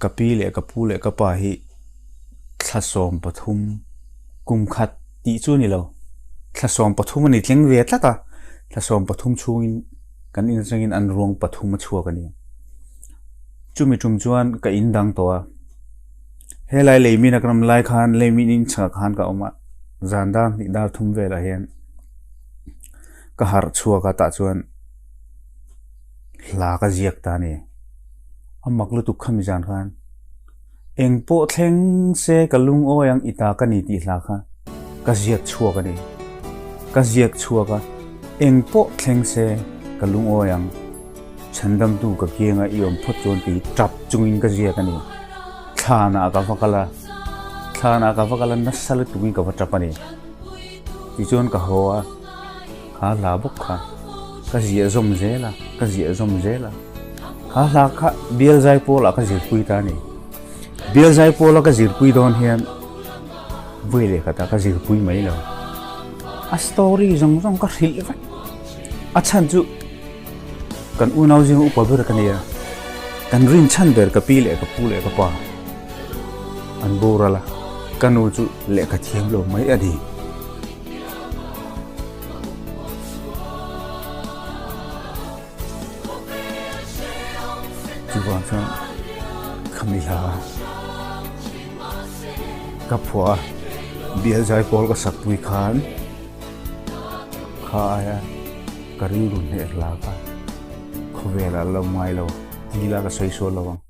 Ka pi leh ka pu leh ka pa hi thla 13 kum khat tih chu a ni lo. Thla 13 a ni tling ve tlat a, thla 13 chhungin kan in atangin an ruang pathum a chhuak a ni. Chumi tum chuan ka in dang tawh a, helai leimin a ka ram lai khan leimin in chhakah khan ka awm a, zan dar hnih dar thum velah hian ka harh chhuak a tah chuan hla ka ziak ta a ni. A mak lutuk khami zan khan eng pawh thleng se ka lungawi ang i ta ka ni tih hla kha ka ziak chhuak a ni. Ka ziak chhuak a, eng pawh thleng se ka lungawi ang, chhandamtu ka kianga i awm phawt chuan tih tap chungin ka ziak a ni. Thlanah ka va kal a, thlanah ka va kal a nasa lutukin ka va tap a ni. Tichuan ka haw a, kha hla bawk kha ka ziah zawm zel a, ka ziah zawm zel a. Kha hla kha bial zai pawlah ka zirpui ta a ni. Bial zai pawla ka zirpui dawn hian vawi leh khatah ka zirpui mai lo. A story zawng zawng ka hrilh vek. A chhan chu kan unau zinga upa ber ka nia. Kan rin chhan ber ka pi leh ka pu leh ka pa an boral a, ka nu chu lehkha thiam lo mai a ni. Chuvang chuan khami hla ka phuah a, bial zai pawl ka sak pui khan kha aia ka rilru hneh hla kha khawvelah a lo ngai lo ti ila ka sawi sual lo ang.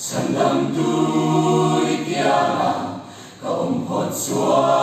Chhandamtu i kiangah ka awm phawt chuan.